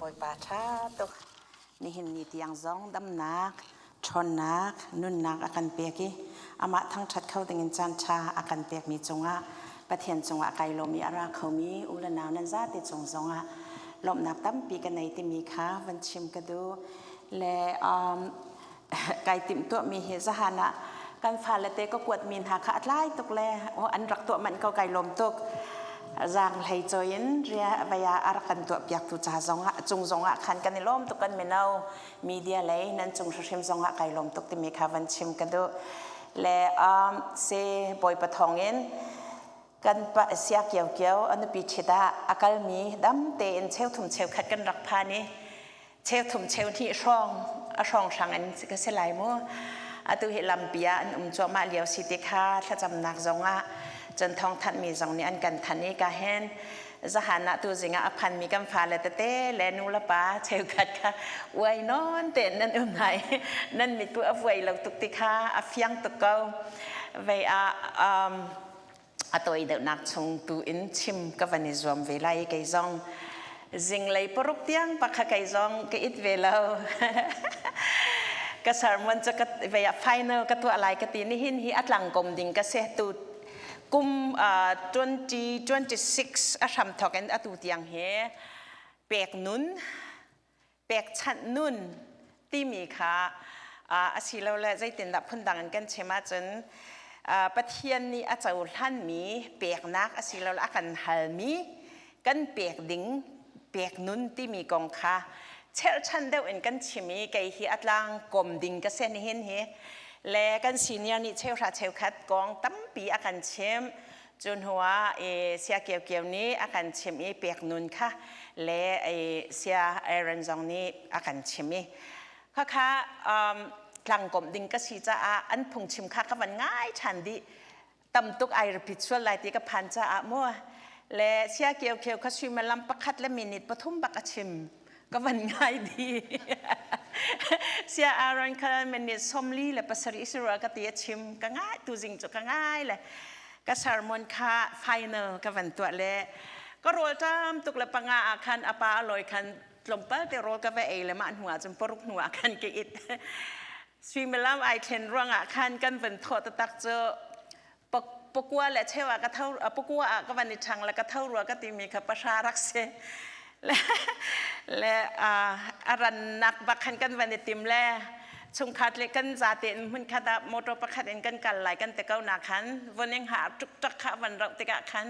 Bawipa ṭha tuk. Nihin ni tiang zong damnak, ṭhawnnak, nunnak a kan pek i amah thangṭhat kho dingin caan ṭha a kan pekmi cungah Pathian cungah kai lawm i a ra khomi u le nau nan zate cung zongah lawmhnak tampi ka nei timi kha van chim ka duh. Le kai timhtuahmi hi zahan ah kan fale te ka kuatmi hna kha a tlai tuk le an rak tuah manh ko, kai lawm tuk. Zaang hlei cawi in ria vaya a rak kan tuah piak tu ca zongah cung zongah khan kan i lawm tuk. Kan mino media lei nan cung hrimhrim zongah kai lawm tuk timi kha van chim ka duh. Le se Bawipa thawng in kan pa sia kio kio a nupi ṭhit ah a kalmi dam tein cheuthum cheukhat kan rak phan i cheuthum cheuhnih hrawng a hrawng hrang in ka si lai mu. Atu hi lampi ah an um cuahmah lio si ti kha thlacamnak zong ah cun thawng thanhmi zong nih an kan thanh i ka hen zahan ah tu zing ah a phanmi kan fale tete le nu le pa cheukhat kha uai nawn tein nan um hna i nan mit cu a vuai lo tuk ti kha a fiang tuk ko. Vei ah a tawi deuhnak chung tu in chim ka van i zuam ve lai. Kei zong zinglei 6 tiang pakha kei zong ka it ve lo. Ka sermon cu ka ve ah final ka tuah lai ka ti. Nihin hi a tlang kom ding ka se tu kum 2026 a hram thok in atu tiang hi pek nun, pekchanh nun timi kha asilole zeitindah phundang in kan chim ahcun Pathian nih a cohlanmi peknak asilole a kan halmi kan pek ding pek nun timi kong kha cherhchan deuh in kan chim i kei hi a tlang kom ding ka sen hin hi le kan senior nih cheuhra cheukhat kong tampi a kan chim. Cu hnuah sia Kio Kio nih a kan chimh i pek nun kha le sia Aaron zong nih a kan chimh i khakha tlangkomh ding ka si caah an phungchim kha ka van ngai ṭhan dih. Tam tuk ai repeat sual lai ti ka phan caah mu. Le sia Kio Kio kha suimilam 1 le minute 3 bak a chim, ka van ngai dih. Sia Aaron kha minute 47 si rua ka ti a chim, ka ngai tu zing cu ka ngai le ka sermon kha final ka van tuah le ka rawl ṭam tuk le 5 ah khan a pa a lawi khan tlawmpal te rawl ka va ei le mah hnu ah cun 6 hnu ah khan ka it. Suimilam ai thlen ruangah khan kan van thawh taktak cu 9 le cheu ah ka tho, 9 ah ka van i ṭhang le ka tho rua ka timi kha 10 rak si. Le a rannak bak khan kan van i tim le chungkhat le kan zate in hmun khat ah motor pakhat in kan kal lai kan te ko na khan voning ha tuk tak kha van rauh tikah khan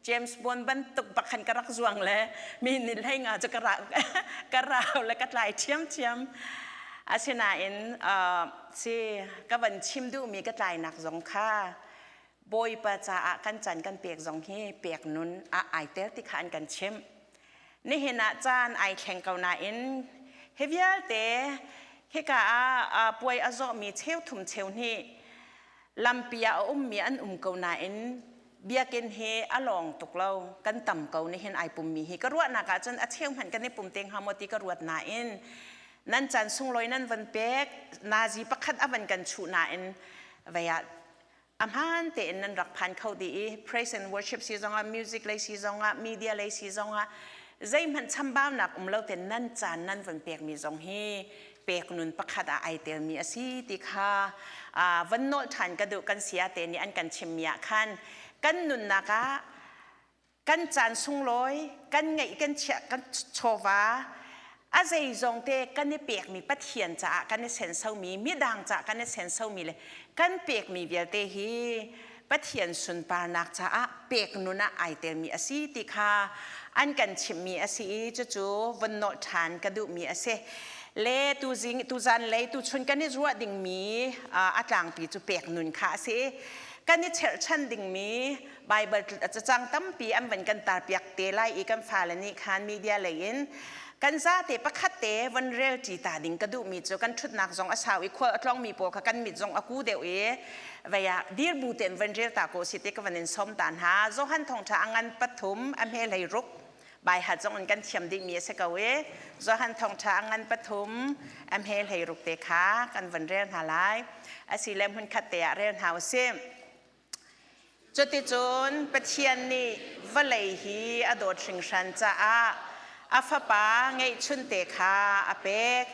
James Bond bantuk bak khan ka rak zuang le mi ni hlei nga cu ka ra ka rau le ka tlai ṭhiam ṭhiam. Asinain si ka van chim duhmi ka tlainak zong kha Bawipa caah kan chan kan pek zong hi pek nun ah ai tel ti kha an kan chimh. Nihin ah caan ai thleng ko nain hi vialte hika ah puai a zawhmi cheu thum cheu hnih lampi ah a ummi an um ko nain biakinn hi a lawng tuk lo, kan tam ko. Nihin ai pummi hi ka ruahnak ahcun a cheu hmanh kan i pum te hnga maw ti ka ruat nain nan caan sunglawi nan van pek nazi pakhat a van kan chuh nain vei ah a hmaan tein nan rak phan kho dih i praise and worship si zongah, music lei si zongah, media lei si zongah zeihmanh chambaunak um lo ten nan caan nan van pekmi zong hi pek nun pakhat ah ai telmi a si ti kha van nawl ṭhan ka duh. Kan sia te nih an kan chimmi ah khan kan nunnak ah kan caan sunglawi kan ngeih, kan chiah, kan chawva a zeizong te kan i pekmi, Pathian caah kan i sensomi, midang caah kan i sensomi le kan pekmi vialte hi Pathian sunparnak caah pek nun ah ai telmi a si ti kha an kan chimhmi a si i cucu von nawlh ṭhan ka duhmi a si. Le tuzing, tuzan lei, tuchun kan i ruah dingmi a tlangpi cu pek nun kha a si. Kan i cherhchan dingmi Bible cacang tampi an van kan tarpiak te lai i kan fale nih khan media lei in kan zate pakhat te von rel ṭi ta ding ka duhmi cu kan ṭhutnak zong a sau i khual a tlawngmi pawl kha kan mit zong a ku deuh i vei ah dir bu tein van rel ta ko si ti ka van in som ta hna. Johan Thawngṭha a ngan 3 a hme 16 bai hat zong in kan thiam dihmi a si ko i Johan Thawngṭha a ngan 3 a hme 16 te kha kan van rel hna lai. Asile hmun khat te ah rel hna usih. Cuticun Pathian nih vawlei hi a dawt hringhran caah a Fapa ngeihchunte kha a pek.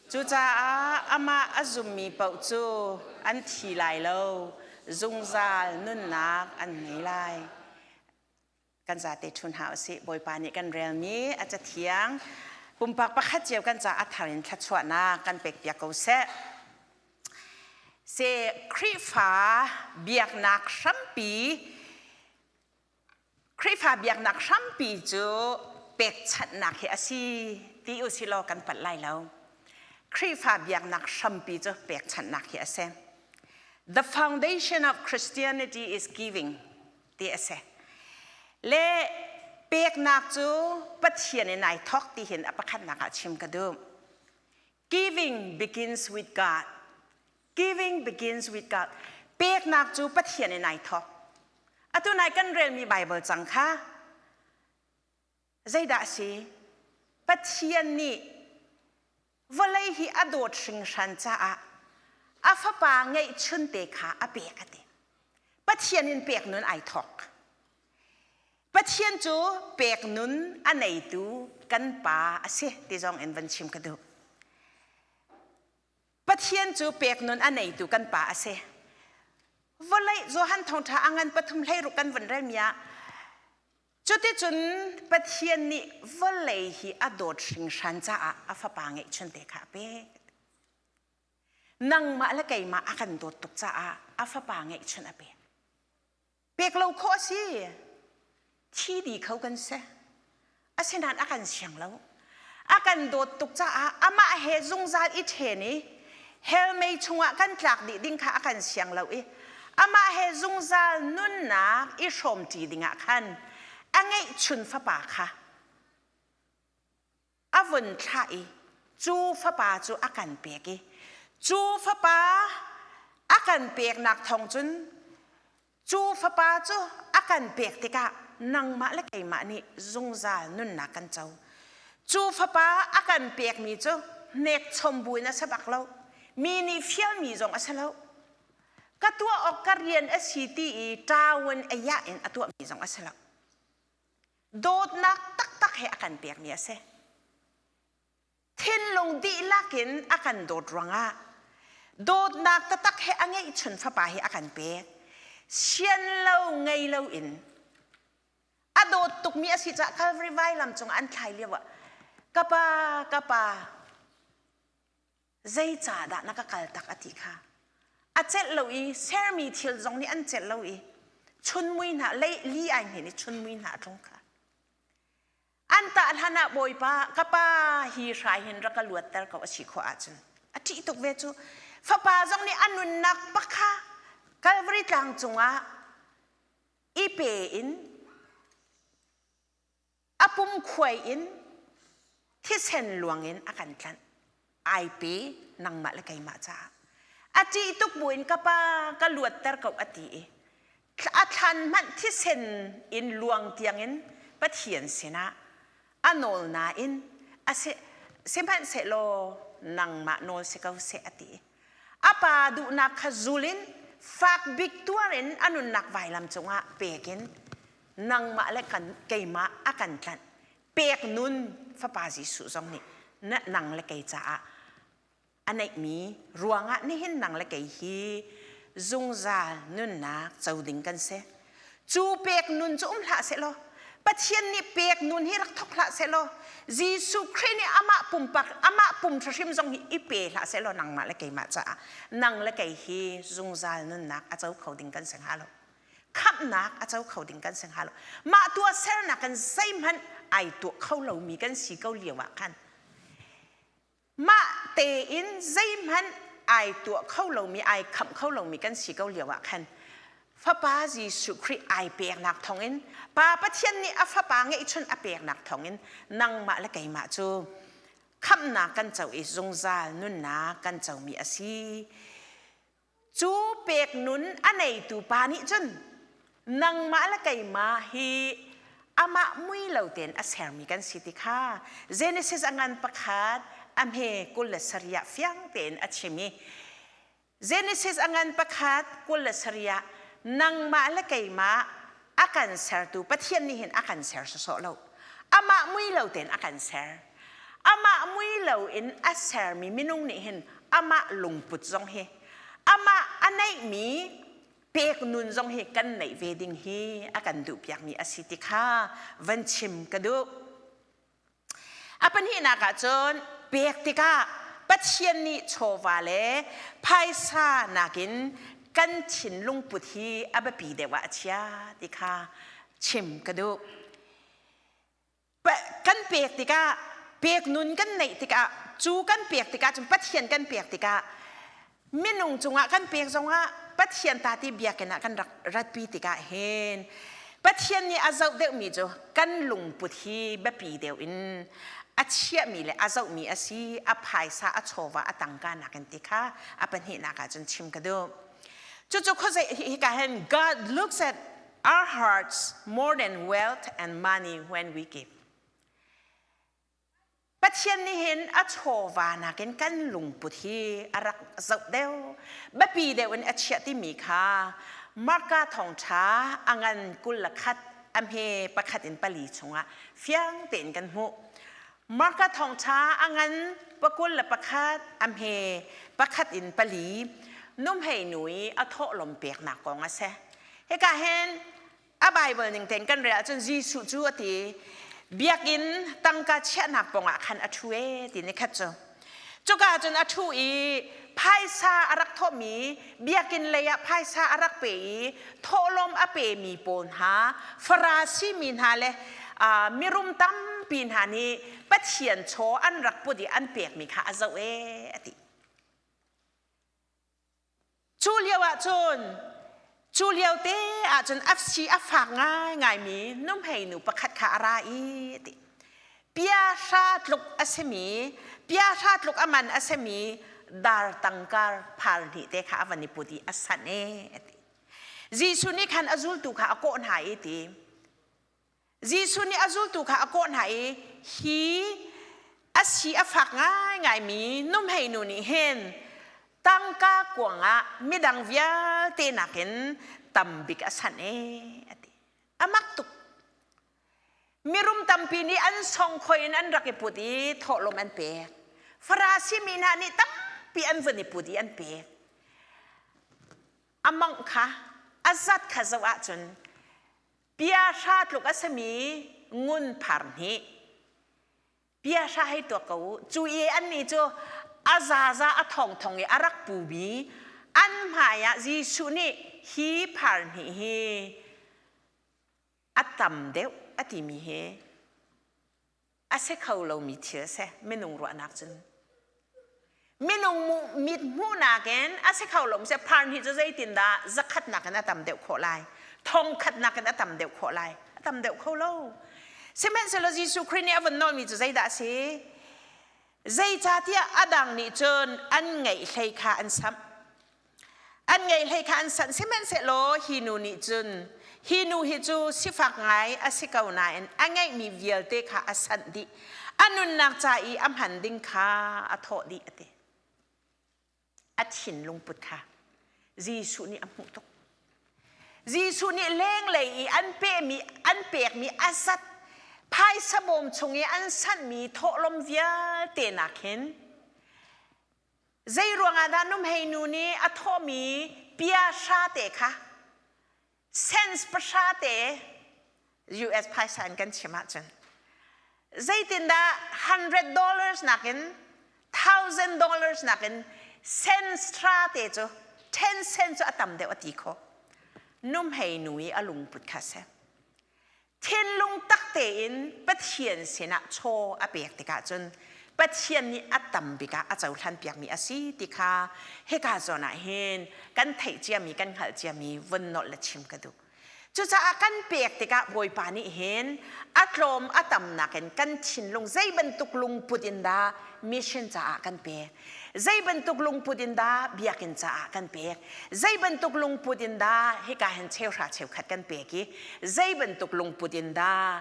Cucaah amah a zummi paoh cu an thi lai lo, zungzal nunnak an ngei lai. Kan zate ṭhu hna usih. Bawipa nih kan relmi a cathiang pumpak pakhat cio kan ca a thar in thluachuahnak kan pekpiak ko seh. Se Khrihfa biaknak hrampi Khrihfa biaknak hrampi cu pekchanhnak hi a si ti usilaw kan palh lai lo. Khrihfa biaknak hrampi cu pekchanhnak hi a si. The foundation of Christianity is giving ti a si. Le peknak cu Pathian in ai thawk ti hin a pakhatnak ah chim ka duh. Giving begins with God. Giving begins with God. Peknak cu Pathian in ai thawk. Atu nai kan relmi Bible cang kha zeidah a si? Pathian nih vawlei hi a dawt hringhran caah a fapa ngeihchunte kha a pek a ti. Pathian in pek nun ai thawk. Pathian cu pek nun a neitu kan pa a si ti zong in van chim ka duh. Pathian cu pek nun a neitu kan pa a si. Vawlei Johan thawngṭha a ngan pathum hleiruk kan vun relmi ah cuticun Pathian nih vawlei hi a dawt hringhran caah a fapa ngeihchunte kha a pek. Nangmah le keimah a kan dawt tuk caah a fapa ngeihchun a pek. Pek lo khawh a si. Thi dih kho kan si. Asinain a kan siang lo. A kan dawt tuk caah amah he zungzal i ṭhen i hell mei chungah kan tlak dih ding kha a kan siang lo i amah he zungzal nunnak i hrawmṭi dingah khan a ngeihchun fapa kha a vun thlah i cu fapa cu a kan pek i cu fapa a kan peknak thawng cun cu fapa cu a kan pek tikah nangmah le keimah nih zungzal nunnak kan co. Cu fapa a kan pekmi cu hnekchom buin a si bak lo. Mi nih fialmi zong a si lo. Ka tuah awk ka rian a si ti i ṭaun a yah in a tuahmi zong a si lo. Dawtnak taktak he a kan pekmi a si. Thinlung dihlak in a kan dawt ruangah dawtnak taktak he a ngeihchun fapa hi a kan pek. Sian lo ngei lo in a dawt tukmi a si caah Calvary vailam cungah an thlai lio ah ka pa ka pa zeicahdah na ka kaltak a ti kha a celh lo i sermi thil zong nih an celh lo i chunmui hna lei li ai hnen i chunmui hna a tlung kha an tah hlan ah bawipa ka pa hi hrai hin rak ka luatter ko a si khawh ahcun a ṭih tuk ve cu fapa zong nih a nunnak pakha Calvary tlang cungah i pe in a pum khuai in thisen luang in a kan tlanh ai pe nangmah le keimah caah a ṭih tuk buin ka pa ka luatter ko a ti i a thlan hmanh thisen in luang tiangin Pathian sinah a nawl nain a sihmanhsehlaw nangmah nawl si ko seh a ti a pa duhnak kha zul in fak bik tuar in a nunnak vailam cungah pek in nangmah le kan keimah a kan tlanh pek nun fapa Jesuh zong nih na nang le kei caah a neihmi ruangah nihin nang le kei hi zungzal nunnak co ding kan si cu pek nun cu um hlah sehlaw Pathian nih pek nun hi rak thok hlah sehlaw Jesuh Khrih nih amah pumpak amah pum hrim zong hi i pe hlah sehlaw nangmah le keimah caah nang le kei hi zungzal nunnak a co kho ding kan si hnga lo khamhnak a co kho ding kan si hnga lo mah tuahsernak kan zeihmanh ai tuah kho lomi kan si ko lio ah khan mah tein zeihmanh ai tuah kho lomi ai khamh kho lomi kan si ko lio ah khan Fapa Jesuh Khrih ai peknak thawngin Pa Pathian nih a fapa ngeihchun a peknak thawngin nangmah le keimah cu khamhnak kan co i zungzal nunnak kan comi a si. Cu pek nun a neitu pa nih cun nangmah le keimah hi amah mui lo tein a sermi kan si ti kha Genesis a ngan pakhat a hme 27 ah fiang tein a chim i Genesis a ngan pakhat 27 ah nangmah le keimah a kan sertu Pathian nih hin a kan ser sawsawh lo. Amah mui lo tein a kan ser. Amah mui lo in a sermi minung nih hin amah lungput zong hi amah a neihmi pek nun zong hi kan neih ve ding hi a kan duhpiakmi a si ti kha van chim ka duh. A pahnihnak ah cun pek tikah Pathian nih chawva le phaisa nakin kan thinlung put hi a biapi deuh ah a chia ti kha chim ka duh. Kan pek tikah pek nun kan neih tikah cu kan pek tikah cun Pathian kan pek tikah minung cungah kan pek zongah Pathian ta ti biakinn ah kan rak ratpi tikah hin Pathian nih a zoh deuhmi cu kan lungput hi biapi deuh in a chiahmi le a zohmi a si a phaisa a chawva a tangka nakin ti kha a pahnihnak ah cun chim ka duh. Cucu khuazei hika hin God looks at our hearts more than wealth and money when we give. Pathian nih hin a chawva nakin kan lungput hi a rak zoh deuh, biapi deuh in a chiah timi kha Marka thawngṭha a ngan 21 a hme pakhat in pali chungah fiang tein kan hmuh. Marka thawngṭha a ngan 21 a hme pakhat in pali nuhmei nu i a thawhlawm peknak kong a si. Hika hin a Bible ning tein kan rel ahcun Jesuh cu a ti biakinn tangka chiahnak pongah khan a ṭhu e ti ni khat cu cuka cun a ṭhu i phaisa a rak thawhmi biakinn lei ah phaisa a rak pe i thawhlawm a pemi pawl hna Farasi mi hna le mirum tampi hna nih Pathian chaw an rak put i an pekmi kha a zoh e a ti. Cu lio ahcun cu lio te ahcun FC a fak ngaingaimi nuhmei nu pakhat kha a ra i a ti. Pia hra tluk a simi, pia hra tluk a man a simi dar tangkar phar hnih te kha a van i put i a sanh e a ti. Jesuh nih khan a zultu kha a kawh hna i ti. Jesuh nih a zultu kha a kawh hna i hi a si a fak ngaingaimi nuhmei nu nih hin tangka kuang ah midang vialte nakin tam bik a sanh e a ti. A mak tuk. Mirum tampi nih an songkhoi in an rak i put i thawhlawm an pek. Farasi mi hna nih tampi an vun i put i an pek. A mongh kha a zat kha zoh ahcun Pia hra tluk a simi ngun phar hnih. Pia hra hei tuak ko u. Cu i annih cu a zaza a thongthong i a rak pumi an hmai ah Jesuh nih hi phar hnih hi a tam deuh a timi hi a si kho lomi thil a si minung ruahnak cun minung mit hmuhnak in a si kho lo seh phar hnih cu zeitindah zakhat nakin a tam deuh khawh lai thongkhat nakin a tam deuh khawh lai a tam deuh kho lo sihmanhsehlaw Jesuh Khrih nih a vun nawlmi cu zeidah a si zeicahtiah a dang nih cun an ngeih hlei kha an samh An ngeih hlei kha an sanh sihmanhsehlaw hi nu nih cun hi nu hi cu sifak ngai a si ko nain a ngeihmi vialte kha a sanh dih. A nunnak ca i a hman ding kha a thawh dih a ti. A thinlung put kha Jesuh nih a hmuh tuk. Jesuh nih lenglei i an pehmi an pekmi a zat phaisa bawm chung i an sanhmi thawhlawm vialte nak hin Zei ruangah dah nuhmei nu nih a thawhmi pia hra te kha cents pahra te US phaisa in kan chim ahcun zeitindah $100 nakin $1000 nakin cents hra te cu 10 cents cu a tam deuh a ti khawh. Nuhmei nu i a lungput kha si. Thinlung tak tein Pathian sinah chaw a pek tikah cun Pathian nih a tam bik ah a cohlan piakmi a si ti kha hika zawn ah hin kan theih ciami kan hngalh ciami vun nolh le chim ka duh. Cucaah kan pek tikah Bawipa nih hin a tlawm a tamnak in kan thinlung zei bantuk lungput in dah mission caah kan pek. Zei bantuk lungput in dah biakinn caah kan pek? Zei bantuk lungput in dah hika hin cheuhra cheukhat kan pek i zei bantuk lungput in dah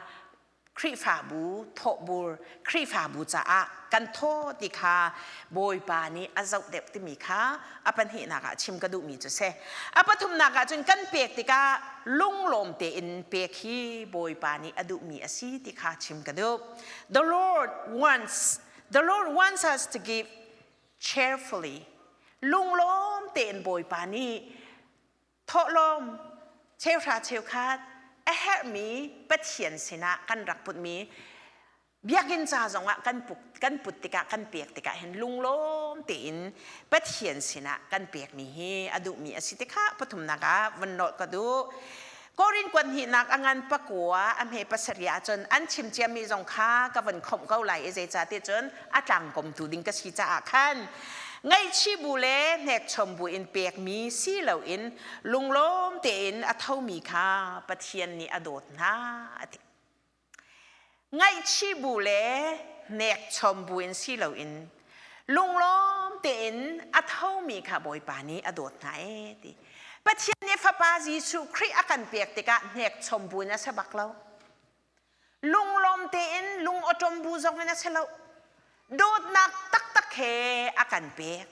Khrihfabu thawhbur Khrihfabu caah kan thaw ti kha Bawipa nih a zoh deuh timi kha a pahnihnak ah chim ka duhmi cu si. A pathumnak ah cun kan pek tikah lunglawm tein pek hi Bawipa nih a duhmi a si ti kha chim ka duh. The Lord wants us to give cheerfully. Lunglawm tein Bawipa nih thawhlawm cheuhra cheukhat a herhmi Pathian sinah kan rak putmi biakinn ca zongah kan put tikah, kan pek tikah hin lunglawm tein Pathian sinah kan pekmi hi a duhmi a si tikha pathumnak ah von nolh ka duh. Korin kuat hnihnak a ngan 9 a hme 7 ahcun an chim ciami zong kha ka von khomh ko lai i, zeicahtiah cun a tlangkomtu ding ka si caah khan, ngaihchih bu le hnekchom bu in pekmi si loin lunglawm tein a thomi kha Pathian nih a dawt hna, a ti. Ngaihchih bu le hnekchom bu in si loin lunglawm tein a thomi kha Bawipa nih a dawt hna e ti. Pathian nih Fapa Jesuh Khrih a kan pek tikah hnekchom bu in a si bak lo. Lunglawm tein, lung awṭom bu zong in a si lo. Dawtnak taktak he a kan pek.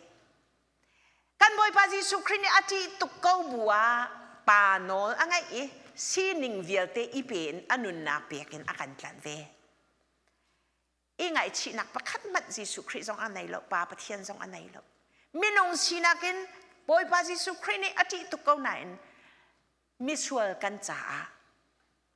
Kan Bawipa Jesuh Khrih nih a ṭih tuk ko bu ah Pa nawl a ngaih i sining vialte i pe in a nunnak pek in a kan tlanh ve. I ngaihchihnak pakhat hmanh Jesuh Khrih zong a nei lo, Pa Pathian zong a nei lo. Minung sinak in Bawipa Jesuh Khrih nih a ṭih tuk ko nain misual kan caah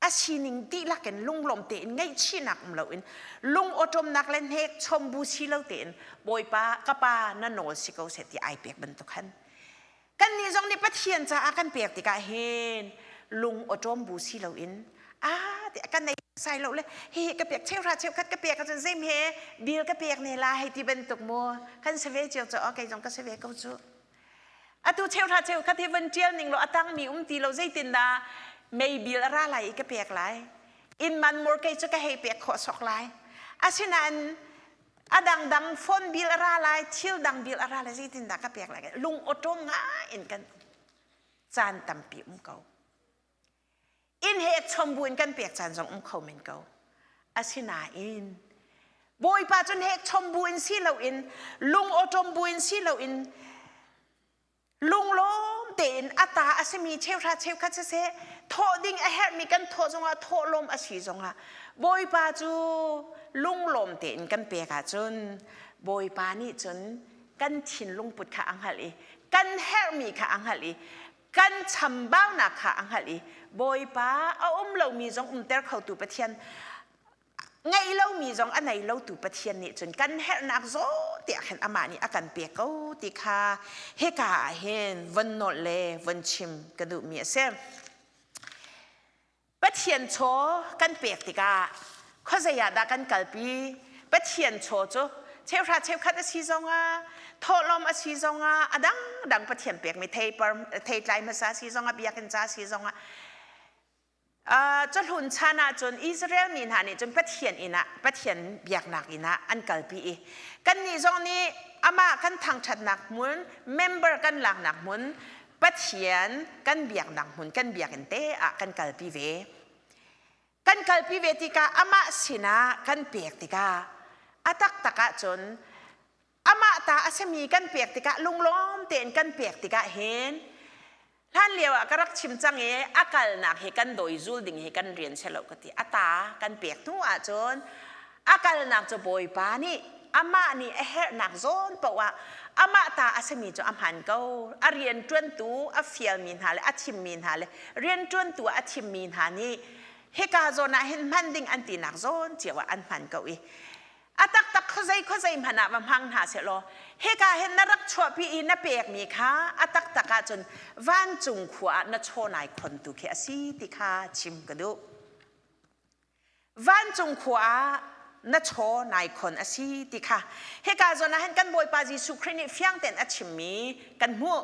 a sining dihlak in, lunglawm tein, ngaihchihnak um loin, lung awṭawmnak le hnek chom bu si lo tein, Bawipa ka Pa, na nawl si ko seh ti ai pek bantuk khan, kannih zong nih Pathian caah kan pek tikah hin lung awṭawm bu si loin, a ti kan nei sai lo le, hi ka pek, cheuhra cheukhat ka pek ahcun zeim he bill ka pek ne la hei ti bantuk mu kan si ve cio cu. Kei zong ka si ve ko cu. Atu cheuhra cheukhat hi van ṭial ning law a tangmi um ti lo, zeitindah mei bill a ra lai i ka pek lai, inn man mortgage cu ka hei pek khawh sawk lai, asinain a dangdang phone bill a ra lai, thil dang bill a ra lai, zeitindah ka pek lai? Lung awṭawm ngai in kan caan tampi um ko. Inn he chom bu in kan pek caan zong um kho men ko. Asinain Bawipa cu hnek chom bu in si loin, lung awṭom bu in si loin, lunglawm tein a ta a simi cheuhra cheukhat siseh, thawh ding a herhmi kan thawh zongah, thawhlawm a si zongah, Bawipa cu lunglawm tein kan pek ahcun Bawipa nih cun kan thinlung put kha a hngalh i kan herhmi kha a hngalh i kan chambaunak kha a hngalh i Bawipa a um lomi zong umter khotu Pathian, ngeih lomi zong a nei lotu Pathian nih cun kan herhnak zaw tiah khan amah nih a kan pek ko ti kha hika ah hin von nolh le von chim ka duhmi a si. Pathian chaw kan pek tikah khuazei ah dah kan kalpi? Pathian chaw cu cheuhra cheukhat a si zongah, thawhlawm a si zongah, a dangdang Pathian pekmi theipar theitlai hmasa a si zongah, biakinn ca a si zongah, cahlun chan ahcun Israel mi hna nih cun Pathian inn ah, Pathian biaknak inn ah an kalpi i kannih zong nih amah kan thangṭhatnak hmun, member kan laknak hmun, Pathian kan biaknak hmun, kan biakinn te ah kan kalpi ve. Kan kalpi ve tikah, amah sinah kan pek tikah, a taktak ahcun amah ta a simi kan pek tikah, lunglawm tein kan pek tikah hin, hlan lio ah ka rak chim cang i, a kalnak hi kan dawi zul ding hi kan rian si lo ka ti. A ta kan pek hnu ahcun a kalnak cu Bawipa nih amah nih a herhnak zawn paoh ah amah ta a simi cu a hman ko. A rianṭuantu a fialmi hna le a thimmi hna le rianṭuantu a thimmi hna nih hika zawn ah hin hman ding an tinak zawn cio ah an hman ko i a taktak khuazei khuazei hmanh ah va hmang hna sehlaw, hika hin na rak chuahpi i na pekmi kha a taktak ahcun vancung khua ah na chaw nai khontu khi a si ti kha chim ka duh. Vancung khua ah na chaw nai khon a si ti kha hika zawn ah hin kan Bawipa Jesuh Khrih nih fiang tein a chimmi kan hmuh.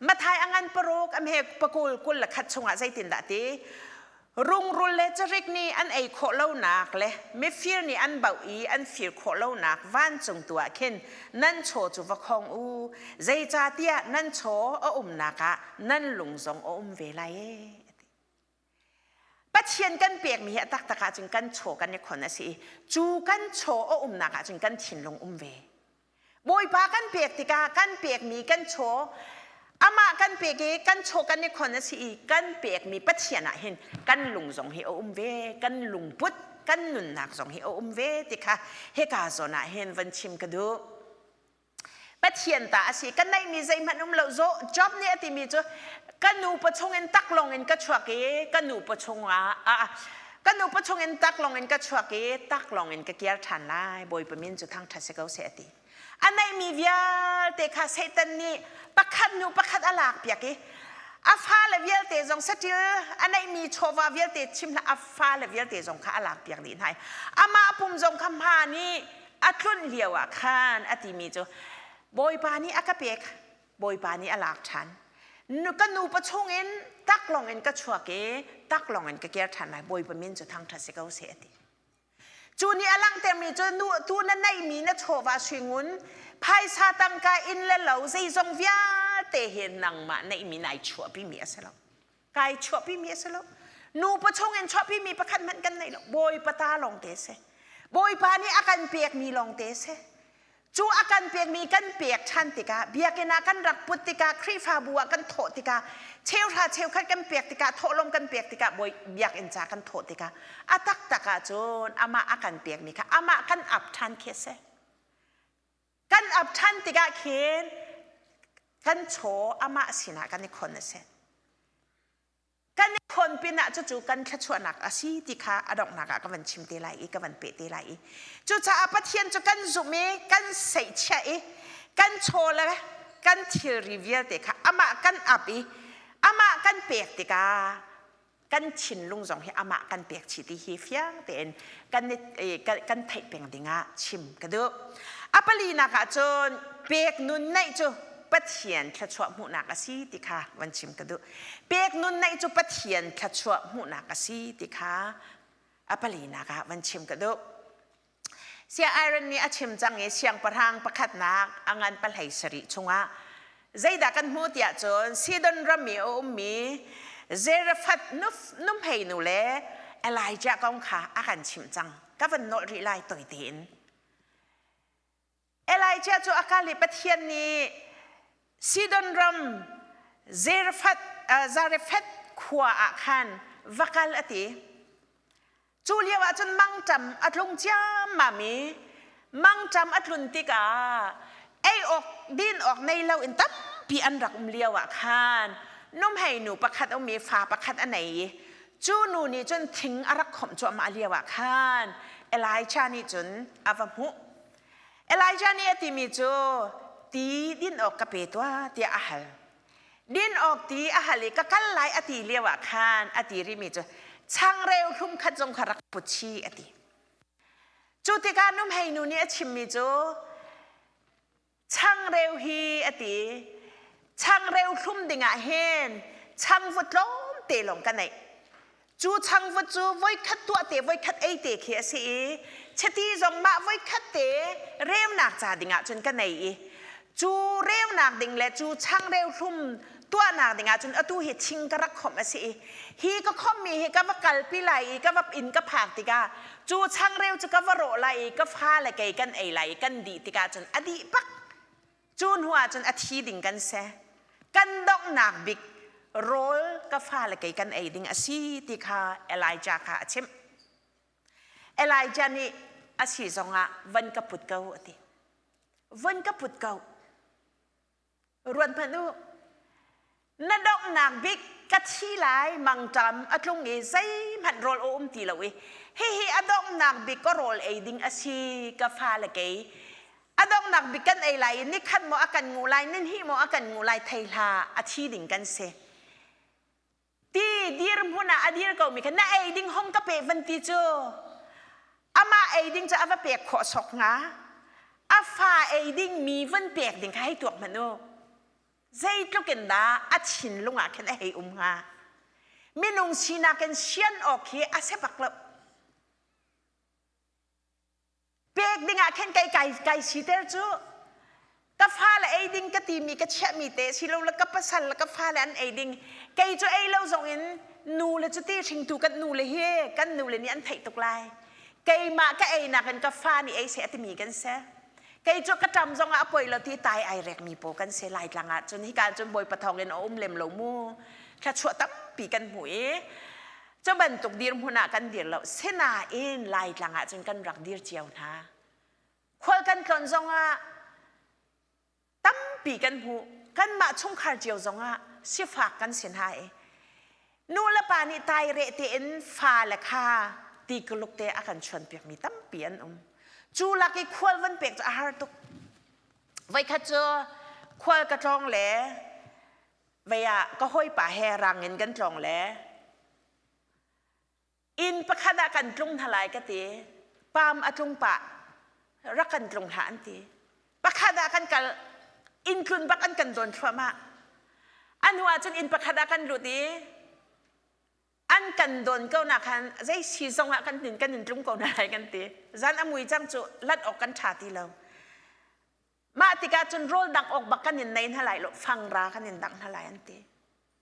Matthai a ngan 6 a hme 20 21 chungah zeitindah ti? Rungrul le carik nih an ei khawh lonak le mifir nih an bauh i an fir khawh lonak vancung tu ah khin nan chaw cu va khong u, zeicahtiah nan chaw a umnak ah nan lung zong a um ve lai e. Pathian kan pekmi hi a taktak ahcun kan chaw kan i khon a si i cu kan chaw a umnak ahcun kan thinlung um ve. Bawipa kan pek tikah kan pekmi kan chaw amah kan pek i kan chaw kan i khon a si i kan pekmi Pathian ah hin kan lung zong hi a um ve, kan lungput, kan nunnak zong hi a um ve ti kha hika zawn ah hin van chim ka duh. Pathian ta a si ka neihmi zeihmanh um lo zo Job nih a timi cu ka nu pachung in taklong in ka chuak i ka nu pachung ah ka nu pachung in taklong in ka chuak i taklong in ka kir ṭhan lai Bawipa min cu thangṭhat si ko seh a ti a neihmi vialte kha Satan nih pakhat hnu pakhat a lak piak i a fale vialte zong saṭil a neihmi chawva vialte chim hlah a fale vialte zong kha a lak piak dih hna i amah pum zong kha hma nih a tlunh lio ah khan a timi cu Bawipa nih a ka pek Bawipa nih a lak ṭhan ka nupa chungin taklong in ka chuak i taklong in ka kir ṭhan lai Bawipa min cu thangṭhat si ko seh a ti cu nih a langhtermi cu nu tu na neihmi na chawva suingun phaisa tangka inn le lo zeizong vialte hi nangmah neihmi nai chuahpimi a si lo kai chuahpimi a si lo nupa chungin chuahpimi pakhat hmanh kan nei lo bawipa ta lawng te si bawipa nih a kan pekmi lawng te si cu a kan pekmi kan pek ṭhan tikah biakinn ah kan rak put tikah Khrihfabu ah kan thawh tikah cheuhra cheukhat kan pek tikah thawhlawm kan pek tikah bawi biakinn ca kan thawh tikah a taktak ahcun amah a kan pekmi kha amah kan ap ṭhan khi a si Kan ap ṭhan tikah khin kan chaw amah sinah kan i khon a si. Kan i khon pinah cucu kan thluachuahnak a si ti kha a donghnak ah ka van chim te lai i ka van peh te lai i cucaah Pathian cu kan zumh i kan seihchiah i kan chaw le kan thilri vialte kha amah kan ap i amah kan pek tikah kan thinlung zong hi amah kan pek chih ti hi fiang tein kan kan theih peng dingah chim ka duh. A palinak ah cun pek nun neih cu Pathian thluachuah hmuhnak a si ti kha van chim ka duh. Pek nun neih cu Pathian thluachuah hmuhnak a si ti kha a palinak ah van chim ka duh. Sia Iron nih a chim cang i siangpahrang pakhatnak a ngan pahlei sarih chungah zeidah kan hmuh tiah cun Sidon ram i a ummi Zarephath nuhmei nu le Elijah kong kha a kan chimh cang. Ka van nolh rih lai toi tein. Elijah cu a kal i Pathian nih Sidon ram Zarephath, Zarephath khua ah khan va kal a ti. Cu lio ah cun mangṭam a tlung ciammam i mangṭam a tlun tikah ei awk din awk nei lo in tampi an rak um lio ah khan nuhmei nu pakhat a um i fa pakhat a nei i cu nu nih cun thing a rak khawmh cuahmah lio ah khan Elijah nih cun a va hmuh. Elijah nih a timi cu ti din awk ka pe tuah tiah a hal. Din awk ti a hal i ka kal lai a ti lio ah khan a ti rihmi cu changreu hlum khat zong kha rak put chih a ti. Cu tikah nuhmei nu nih a chimmi cu changreu hi a ti changreu hlum dingah hin changvut tlawmte lawng ka neih. Cu changvut cu voikhat tuah te voikhat ei te khi a si i chiti zong mah voikhat te reunak ca dingah cun ka nei i cu reunak ding le cu changreu hlum tuahnak dingah cun atu hi thing ka rak khomh a si i hi ka khomhmi hi ka va kalpi lai i ka va inn ka phak tikah cu changreu cu ka va rawh lai i ka fa le kei kan ei lai i kan dih tikah cun a dih bak Cu hnu ah cun a thi ding kan si. Kan donghnak bik rawl ka fale kei kan ei ding a si ti kha Elijah kha a chimh. Elijah nih a si zongah van ka put ko a ti. Van ka put ko. Ruat hmanh u. Na donghnak bik ka thi lai mangṭam a tlung i zeihmanh rawl a um ti lo i hihi a donghnak bik ka rawl ei ding a si ka fale kei a donghnak bik kan ei lai i nikhat maw a kan nguh lai nihnih maw a kan nguh lai thei hlah a thi ding kan si ti dirhmun ah a dir komi kha na ei ding hong ka pe van ti cu amah ei ding cu a va pek khawh sawk hnga a fa ei ding mi van pek ding kha hei tuak hmanh u Zeitluk in dah a thinlung ah khin a hei um hnga? Minung sinak in sian awk hi a si bak lo. Pek ding ah khin kai kai kai siter cu ka fale ei ding ka timi ka chiahmi te silo le ka pasal le ka fale an ei ding kei cu ei lo zong in Nu le cuti hringtu kan nu le hi kan nu le nih an theih tuk lai. Keimah ka ei nakin ka fa nih ei seh a timi kan si. Kei cu ka ṭam zongah a poi lo ti tai ai rekmi paw kan si Laitlang ah cun hika cun Bawipa thawng in a um lem lo mu. Thluachuah tampi kan hmu i cu bantuk dirhmun ah kan dir lo. Sinain Laitlang ah cun kan rak dir cio hna. Khual kan tlawn zongah tampi kan hmuh. Kanmah chungkhar cio zongah sifak kan si hna i nu le pa nih taireh tein fale kha ti kuluk te a kan chuanpiakmi tampi an um. Cu lak i khual van pek cu a har tuk. Voikhat cu khual ka tlawng le vei ah ka hawipa he rang in kan tlawng le inn pakhat ah kan tlung hna lai ka ti. Pam a tlung pah rak kan tlung hlah an ti. Pakhat ah kan kal inn tlun bak an kan dawn thluahmah. A hnu ah cun inn pakhat ah kan lut i an kan dawn ko nak khan zei si zong ah kan nin kan in tlung ko hna lai kan ti. Zan a mui cang cu lat awk kan ṭha ti lo. Mah tikah cun rawl dang awk bak kan in nei hna lai lo fangra kan in dang hna lai an ti.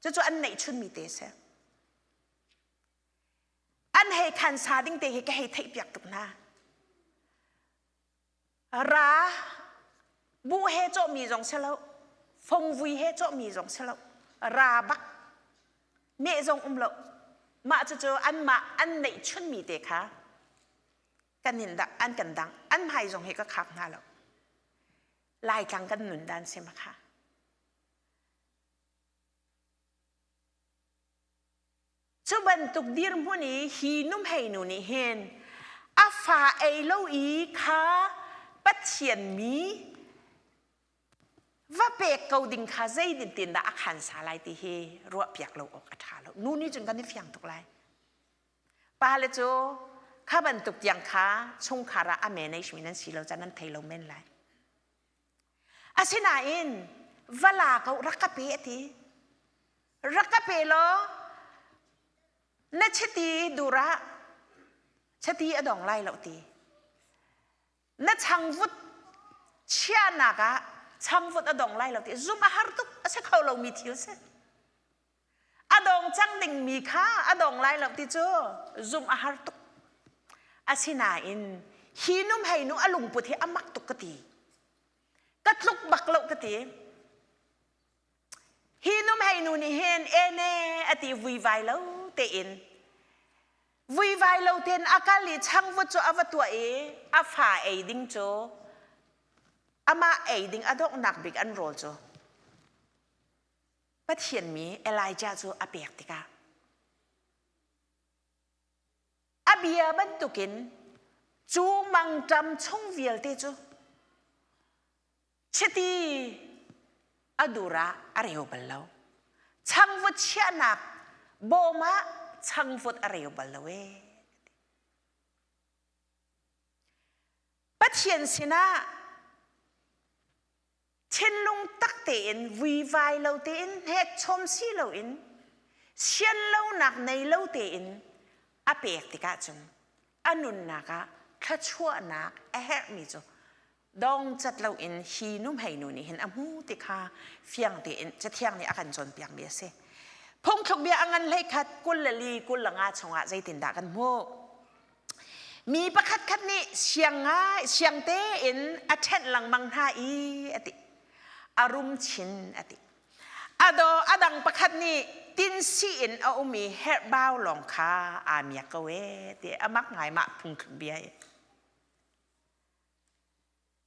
Cucu an neih chunmi te si. An hei khan sa ding te hi ka hei theih piak tuk hna. Ra buh he cawhmi zong si lo, fongvui he cawhmi zong si lo, ra bak meh zong um lo. Mah cucu anmah an neih chunmi te kha kan in dang an kan dang an hmai zong hi ka khak hna lo. Laitlang kan nun dan si ma kha. Cu bantuk dirhmun i hi nuhmeinu nih hin a fa ei lo i kha Pathian mi va pek ko ding kha zeitin dah a khan sa lai ti hi ruahpiak lo awk a ṭha lo. Nu nih cun kan i fiang tuk lai. Pale cu kha bantuk tiang kha chungkhar ah a manage mi nan si lo caan nan thei lo men lai. Asinain va la ko rak ka pe a ti. Rak ka pe law na chiti dur ah chiti a dong lai lo ti. Na changvut chiahnak ah changvut a dong lai lo ti. Zum a har tuk a si kho lomi thil si. A dong cang dingmi kha a dong lai lo ti cu zumh a har tuk. Asinain hi num hei nu a lungput hi a mak tuk ka ti. Ka tluk bak lo ka ti. Hi num hei nu nih hin ene a ti vuivai lo tein vuivai lo tein a kal i changvut cu a va tuah i a fa ei ding cu amah ei ding a donghnak bik an rawl cu Pathian mi Elijah cu a pek tikah a bia bantukin cu mangṭam chung vialte cu chiti a dur ah a reu bal lo. Changvut chiahnak bawm ah changvut a reu bal lo ee. Pathian sinah Thinlung tak tein vuivai lo tein hnekchom si loin sian lonak nei lo tein a pek tikah cun a nunnak ah thluachuahnak a herhmi cu dong cat loin hi nuhmei nu nih hin a hmu ti kha fiang tein Cathiang nih a kan cawnpiakmi a si. Phungthluk bia a ngan 11 24 25 chungah zeitindah kan hmuh? Mi pakhatkhat nih siang ngai siang tein a ṭhenh lengmang hna i a ti. A rum chin a ti. A daw a dang pakhat nih tinsi in a um i herhbau lawng kha aa miak ko ee ti a mak ngai mah phungthluk bia hi.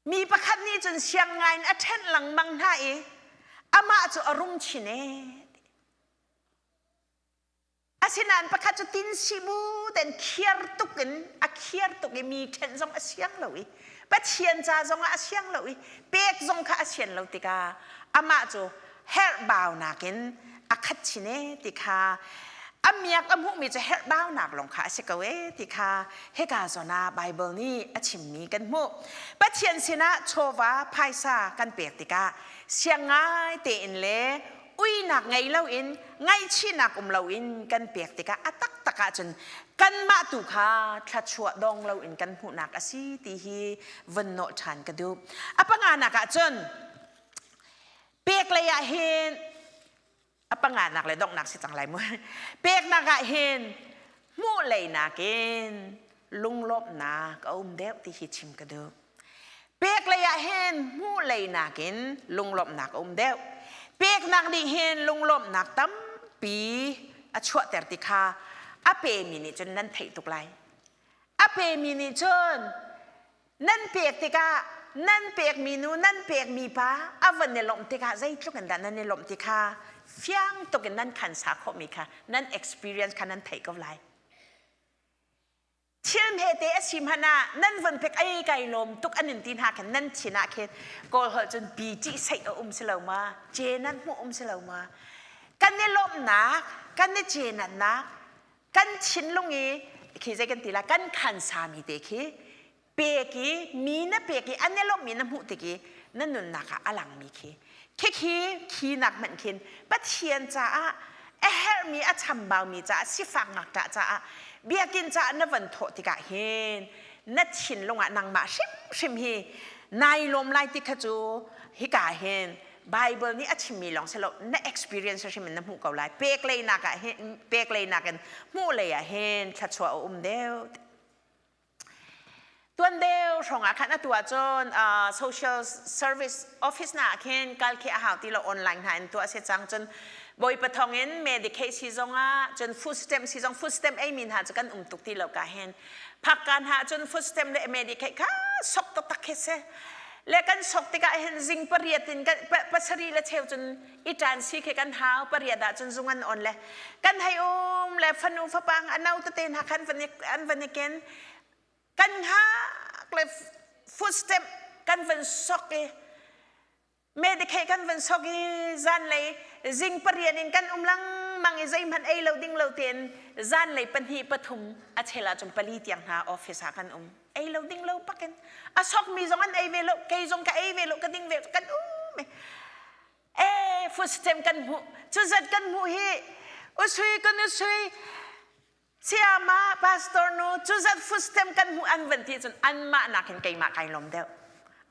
Mi pakhat nih cun siang ngai in a ṭhenh lengmang hna i amah cu a rum chin ee. Asinain pakhat cu tin sibu ten khiar tuk in a khiar tuk i mi ṭhen zong a siang lo i Pathian ca zong ah a siang lo i pek zong kha a sian lo tikah amah cu herhbaunak in a khat chin e ti kha a miak a hmuhmi cu herhbaunak lawng kha a si ko e ti kha hika zawn ah Baibal nih a chimmi kan hmuh. Pathian sinah chawva phaisa kan pek tikah siang ngai tein le uinak ngei loin ngaihchihnak um loin kan pek tikah a taktak ahcun kanmah tu kha thluachuah dong loin kan hmuhnak a si ti hi vun nawh ṭhan ka duh. A panganak ahcun pek lei ah hin A panganak le donghnak si cang lai mu. Peknak ah hin hmuh leinak in lunglawmhnak a um deuh ti hi chim ka duh. Pek lei ah hin hmuh leinak in lunglawmhnak a um deuh. Peknak nih hin lunglawmhnak tampi a chuahter ti kha a pemi nih cun nan theih tuk lai. A pemi nih cun nan pek tikah nan pekmi nu nan pekmi pa a van i lawmh tikah zeitluk in dah nan i lawmh ti kha fiang tuk in nan khansa khawhmi kha nan experience kha nan theih ko lai. Thil hmete a si hmanh ah nan von pek ei kai lawm tuk an in ti hna khin nan thin ah khin Kawl holh cun pi cih seih a um si lo ma ce nan hmuh um si lo ma kan i lawmhnak kan i cenatnak kan thinlung i khi zei kan ti la kan khansa mi te khi pek i mi na pek i an i lawmhmi na hmuh tik i na nunnak ah a langmi khi khikhi khi nak hmanh khin Pathian caah a herhmi a chambaumi caah sifak ngakṭah caah biakinn caah na van thawh tikah hin na thinlung ah nangmah hrimhrim hi nai lawm lai ti kha cu hika hin Bible nih a chimmi lawng si lo na experience hrim in na hmuh ko lai pek leinak ah hin pek leinak in hmuh lei ah hin thluachuah a um deuh Tuan deuh hrawng ah khan atu ahcun social service office hna ah khin kal khi a hau ti lo online hna in tuah a si cang cun Bawipa thawng in Medicaid si zong ah cun food stamp si zong food stamp eimi hna cu kan um tuk ti lo ka hin phakka hna cun food stamp le Medicaid kha sok taktak khi si le kan sok tikah hin zing pariat in pasarih le cheu cun i ṭan si khi kan hau pariat ah cun zung an on le kan hei um le fanu fapang a no tete hna khan an van i ken kan hngak le footstep kan van sok i Medicaid kan van sok i zanlei zing pariat in kan um lengmang i zeihmanh ei lo ding lo tein zanlei pahnih pathum a chel ahcun pali tiang hna office ah kan um ei lo ding lo pakin a sokmi zong an ei ve lo kei zong ka ei ve lo ka ding ve kan um e food stamp kan hmuh cuzat kan hmuh hi usui kan usui siama pastor nu cuzat food stamp kan hmuh an van ti cun anmah nakin keimah kai lawm deuh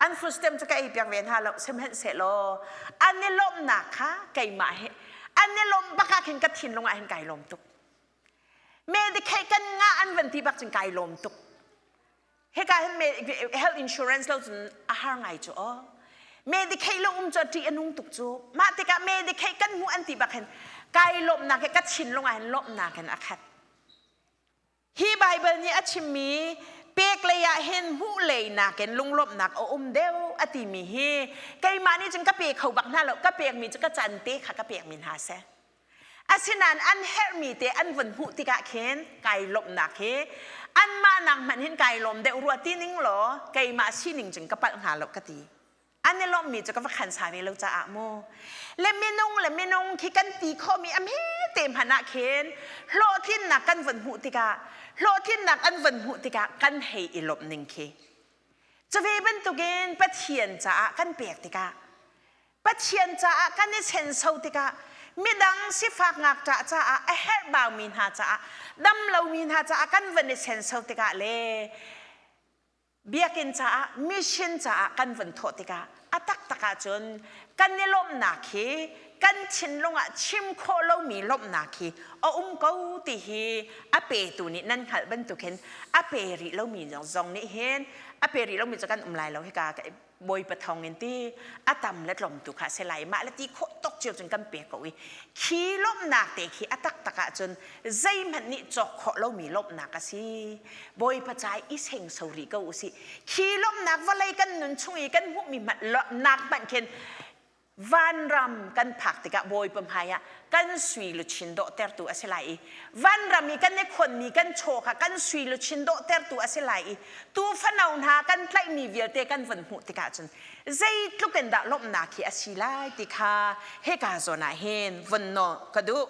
an food stamp cu ka ei piak ve hna lo sihmanhsehlaw an i lawmhnak kha keimah he an i lawmh bak ah khin ka thinlung ah hin kai lawm tuk Medicaid kan ngah an van ti bak cun kai lawm tuk. Hika hin health insurance lo cun a har ngai cu aw. Medicaid lo um cu ṭih a nung tuk cu. Mah tikah Medicaid kan hmuh an ti bak hin kai lawmhnak he ka thinlung ah hin lawmhnak in a khat. Hi Bible nih a chimmi pek lei ah hin hmuh lei nakin lunglawmhnak a um deuh a timi hi keimah nih cun ka pe kho bak hna lo ka pekmi cu ka can te kha ka pekmi hna seh. Asinain an herhmi te an vun hmuh tikah khin kai lawmhnak hi anmah nak hmanh hin kai lawm deuh rua ti ning law keimah sining cun ka palh hnga lo ka ti. An i lawmhmi cu ka va khan sa ve lo caah mu. Le minung le minung khi kan ti khawhmi a hme te hmanh ah khin hlawhtlinnak kan vun hmuh tikah hlawhtlinnak an vun hmuh tikah kan hei i lawmh ning khi. Cu ve bantukin Pathian caah kan pek tikah Pathian caah kan i senso tikah midang sifak ngakṭah caah a herhbaumi hna caah dam lomi hna caah kan van i senso tikah le biakinn caah mission caah kan van thawh tikah a taktak ahcun kan i lawmhnak hi kan thinlung ah chim khawh lomi lawmhnak hi a um ko ti hi a petu nih nan hngalh bantuk hin a pe rih lomi zong nih hin a pe rih lomi cu kan um lai lo hika Bawipa thawng in ti a tam le tlawm tu kha a si lai mah le ti khawh tok cio cun kan pek ko i khi lawmhnak te khi a taktak ahcun zeihmanh nih cawk khawh lomi lawmhnak a si Bawipa ca i sengso rih ko usih khi lawmhnak vawlei kan nun chung i kan hmuhmi hmanh lawmhnak hmanh khin vanram kan phak tikah Bawipa hmai ah kan sui luchin dawhtertu a si lai i vanram i kan i khonmi kan chaw kha kan sui luchin dawhtertu a si lai i tuufano hna kan tlaihmi vialte kan vun hmuh tikah cun zeitluk in dah lawmhnak hi a si lai ti kha hika zawn ah hin vun nawl ka duh.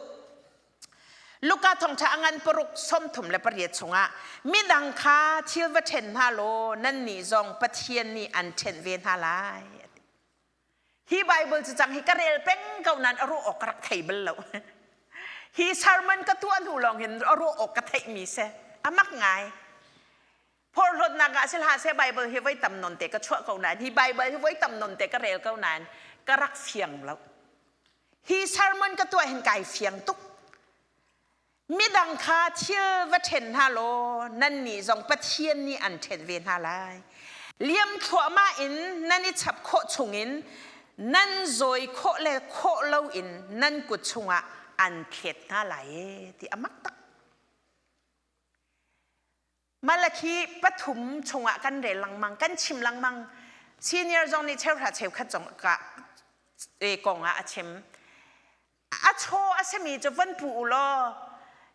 Luka thawngṭha a ngan paruk 38 chungah midang kha thil va ṭhen hna law nannih zong Pathian nih an ṭhenh ve hna lai. Hi Bible cu cang hi ka rel peng ko nain a ruah awk ka rak thei bal lo. Hi sermon ka tuah hnu lawng hin a ruah awk ka theihmi si. A mak ngai. Phorhlawtnak ah sil hlah seh Bible hi voi tam non te ka chuah ko nain hi Bible hi voi tam non te ka rel ko nain ka rak fiang lo. Hi sermon ka tuah hin kai fiang tuk. Midang kha thil va ṭhen hna law nannih zong Pathian nih an ṭhen ve hna lai. Liam thluahmah in nan i chap khawh chungin nan zawi khawh le khawh loin nan kut chungah an thlet hna lai e ti a mak tak. Malakhi pathum chungah kan rel lengmang, kan chim lengmang. Senior zong nih cheuhra cheukhat zong ka kong ah a chim. A chaw a simi cu van pu u law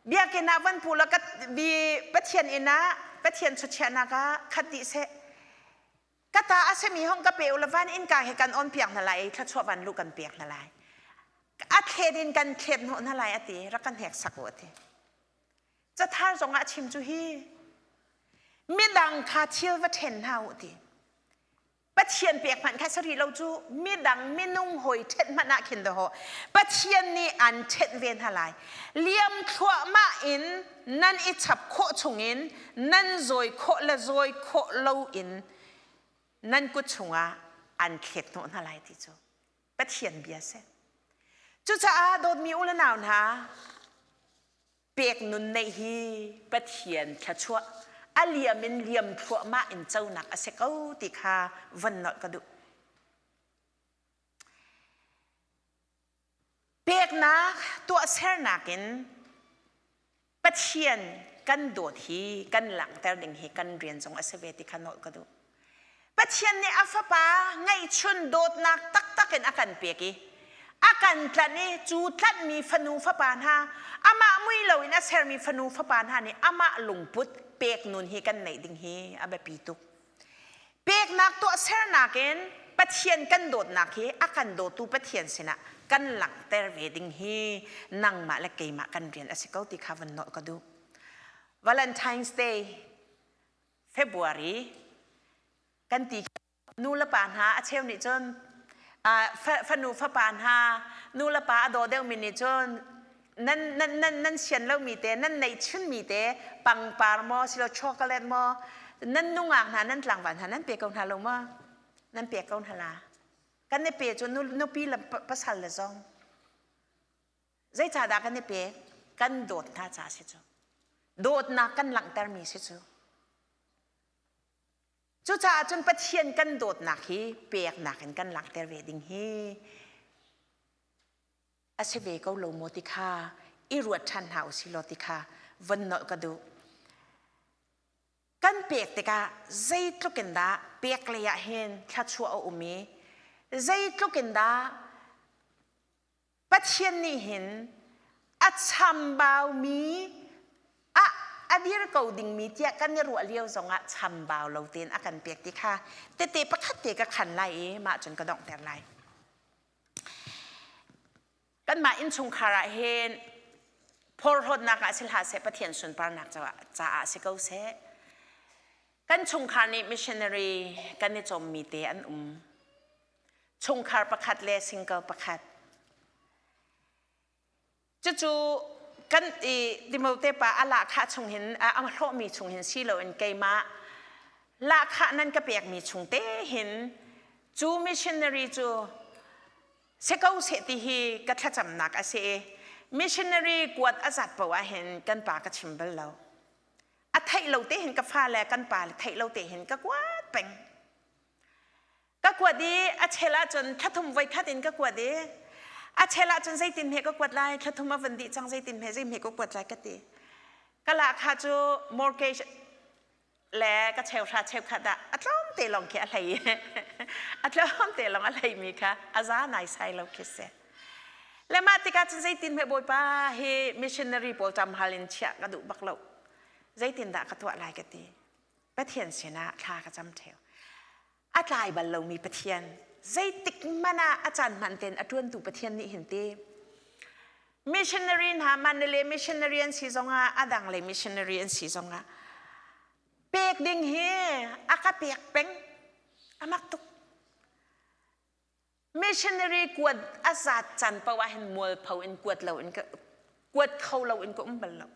biakinn ah van pu law ka bi Pathian inn ah Pathian chuchiahnak ah khat dih seh. Ka ta a simi hong ka pe u law van innka he kan on piak hna lai i thluachuah van lu kan pek hna lai. A thlet in kan thlet hnawh hna lai a ti rak kan hek sak u a ti. Cathar zongah a chim cu hi midang kha thil va ṭhen hna u ti. Pathian pek hmanh kha sari lo cu midang minung hawi ṭhenh hmanh ah khin dawh Pathian nih an ṭhenh ve hna lai. Liam thluahmah in nan i chap khawh chungin nan zawi khawh le zawi khawh loin nan kut chungah an thlet hnawh hna lai ti cu Pathian bia si. Cucaah dawtmi u le nau hna, pek nun neih hi Pathian thluachuah a liam in liam thluahmah in conak a si ko ti kha von nolh ka duh. Peknak tuahsernak in Pathian kan dawt hi kan langhter ding hi kan rian zong a si ve ti kha nolh ka duh. Pathian nih a fapa ngeihchun dawtnak taktak in a kan pek i a kan tlanh i cu tlanhmi fanu fapa hna amah mui loin a sermi fanu fapa hna nih amah lungput pek nun hi kan neih ding hi a biapi tuk. Peknak tuahsernak in Pathian kan dawtnak hi a kan dawtu Pathian sinah kan langhter ve ding hi nangmah le keimah kan rian a si ko ti kha van nolh ka duh. Valentine's Day February kan ti nu le pa hna a cheu nih cun fanu fapa hna nu le pa a daw deuhmi nih cun nan nan nan nan sian lomi te nan neih chunmi te pangpar maw silo chocolate maw nan nungak hna nan tlangval hna nan pe ko hna lo maw nan pe ko hna la kan i pe cu nupi le pasal le zong Zeicahdah kan i pek? Kan dawt hna ca si cu. Dawtnak kan langhtermi si cu. Cucaah cun Pathian kan dawtnak hi peknak in kan langhter ve ding hi a si ve ko lo maw ti kha i ruat ṭhan hna u si law ti kha von nolh ka duh. Kan pek tikah zeitluk in dah pek lei ah hin thluachuah a um i zeitluk in dah Pathian nih hin a chambaumi a a dir ko dingmi tiah kan i ruah lio zongah chambau lo tein a kan pek ti kha tete pakhat te ka khan lai i mah cun ka donghter lai. Kanmah innchungkhar ah hin phorhlawtnak ah si hlah seh Pathian sunparnak caah si ko seh. Kan chungkhar nih missionary kan i cawmmi te an um. Chungkhar pakhat le single pakhat. Cucu kan i Timote pa a lahkhah chung hin a hlawhmi chung hin si loin keimah lahkhah nan ka pekmi chung te hin cu missionary cu si ko seh ti hi ka thlacamnak a si i missionary kuat a zat paoh ah hin kan pa ka chim bal lo. A theih lo te hin ka fale kan pa le theih lo te hin ka kuat peng. Ka kuat i a chel ahcun thlathum voi khat in ka kuat i a chel ahcun zeitin hme ka kuat lai thlathum a van dih cang zeitin hme zei hme ka kuat lai ka ti. Ka lahkhah cu mortgage le ka cheuhra cheukhat ah a tlawm te lawng khi a hlei a tlawm te lawng a hleimi kha a za naisai lo khi si. Le mah tikah cun zeitin hme Bawipa hi missionary pawl ṭam hal in chiah ka duh bak lo. Zeitin dah ka tuah lai ka ti. Pathian sinah thla ka cam ṭheo. A tlai bal lomi Pathian, zeitik hmanh ah a caan hman tein a ṭuantu Pathian nih hin ti. Missionary hna Mandalay missionary an si zongah a dang lei missionary an si zongah pek ding hi a ka pek peng a mak tuk. Missionary kuat a zat caan paoh ah hin mualpho in kuat lo in kuat kho lo in ka um bal lo.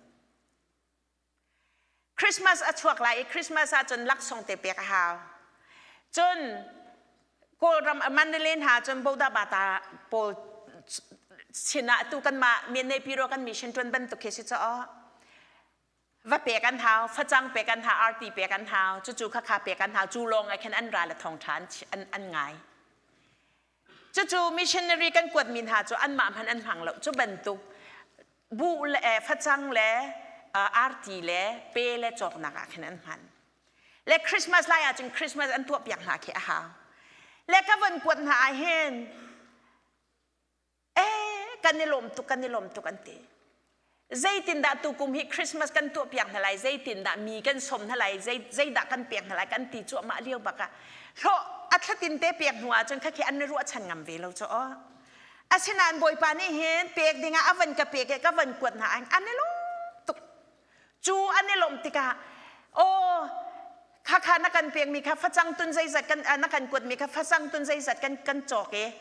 Christmas a chuak lai i Christmas ahcun laksawng te pek a hau. Cun Kawlram Mandalay hna cun Boda Bata pawl Sinah tu kanmah Miannepi kan mission ṭuan bantuk khi si caw. Va pek an hau, facang pek an hau, arti pek an hau, cucu khakha pek an hau, cu lawng ah khin an ra le thawngṭha an ngai. Cucu missionary kan kuatmi hna cu anmah hmanh an hmang lo. Cu bantuk buh le facang le arti le pe le cawknak ah khin an hman. Le Christmas lai ahcun Christmas an tuah piak hna khi a hau. Le ka von kuat hna ah hin eh kan i lawm tuk kan i lawm tuk an ti. Zeitindah tukum hi Christmas kan tuah piak hna lai, zeitindah mi kan sawm hna lai, zeidah kan pek hna lai kan ti cuahmah lio bak ah hlawh a thlatin te pek hnu ahcun khakhi an i ruahchan ngam ve lo cu aw. Asinain Bawipa nih hin pek dingah a van ka pek i ka van kuat hna an i lawm tuk. Cu an i lawmh tikah aw khakha na kan pekmi kha facang tun zeizat kan na kan kuatmi kha facang tun zeizat kan kan cawk i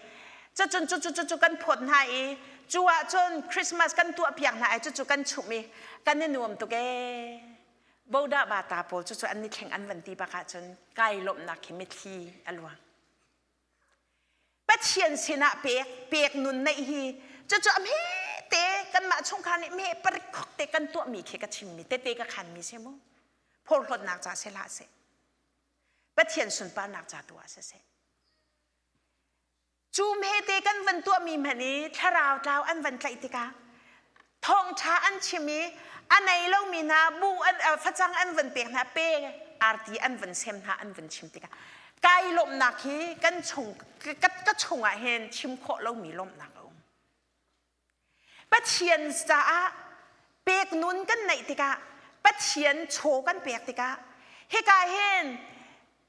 cucun cu cu cu kan phawt hna i cu ahcun Christmas kan tuah piak hna i cucu kan chumh i kan i nuam tuk ee bodah bata pawl cucu an ni thleng an van ti bak ahcun kai lawmhnak khi mitthli a luang. Pathian sinah pek pek nun neih hi cucu a hme te kanmah chungkhar nih me parik khok te kan tuahmi khi ka chimmi tete ka khanmi si mu phorhlawtnak ca si hlah seh Pathian sunparnak ca tu ah siseh cu hme te kan van tuahmi hmanh i thlarau tlau an van tlaih tikah thawngṭha an chim i a nei lomi hna bu an facang an van pek hna pe arti an van sem hna an van chim tikah kai lawmhnak hi kan chung ka chungah hin chim khawh lomi lawmhnak a um. Pathian caah pek nun kan neih tikah Pathian chaw kan pek tikah hika hin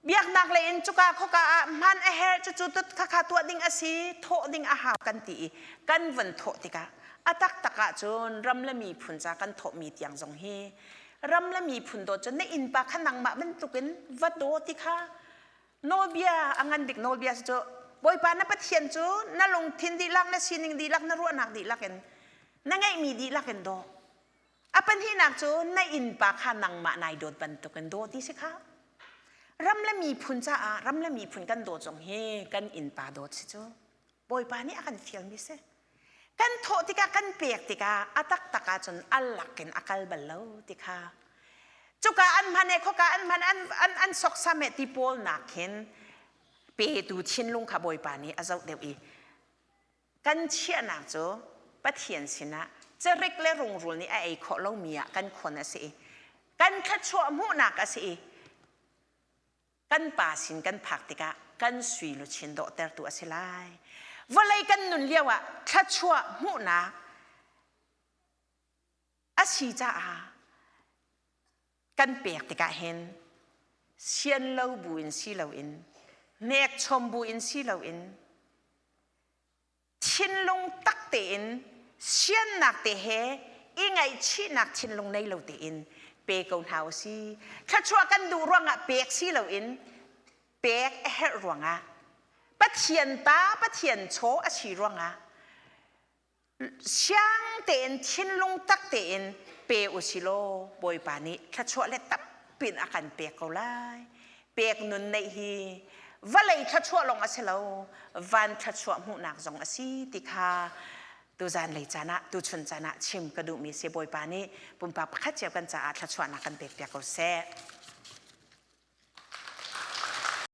biaknak lei in cuka khoka ah hman a herh cucu tut khakha tuah ding a si thawh ding a hau kan ti i kan van thawh tikah a taktak ahcun ram le miphun ca kan thawhmi tiang zong hi ram le miphun dawt cun na innpa kha nangmah bantukin va daw ti kha nawlbia a ngan bik nawlbia cu Bawipa na Pathian cu na lungthin dihlak na sining dihlak na ruahnak dihlak in na ngeihmi dihlak in daw. A pahnihnak cu na innpa kha nangmah nai dawt bantukin daw ti si kha. Ram le miphun caah ram le miphun kan dawt zong hi kan innpa dawt si cu. Bawipa nih a kan fialmi si. Kan thawh tikah kan pek tikah a taktak ahcun a lak in a kal bal lo ti kha. Cuka an hman e khoka an hman an an an soksam e ti pawl nak hin petu thinlung kha Bawipa nih a zoh deuh i Kan chiahnak cu Pathian sinah cerik le rungrul nih a ei khawh lomi ah kan khon a si i kan thluachuah hmuhnak a si i kan pa sin kan phak tikah kan sui luchin dawhtertu a si lai. Vawlei kan nun lio ah thluachuah hmuhnak a si caah kan pek tikah hin sian lo bu in si loin hnekchom bu in si loin thinlung tak tein siannak te he i ngaihchihnak thinlung nei lo tein pe ko hna u si thluachuah kan duh ruangah pek si loin pek a herh ruangah Pathian ta Pathian chaw a si ruangah siang tein thinlung tak tein pe u si law Bawipa nih thluachuah le tampin a kan pek ko lai. Pek nun neih hi vawlei thluachuah lawng a si lo, van thluachuah hmuhnak zong a si ti kha tuzan lei caan ah tuchun caan ah chim ka duhmi si Bawipa nih pumpak pakhat cio kan caah thluachuahnak kan pek piak ko seh.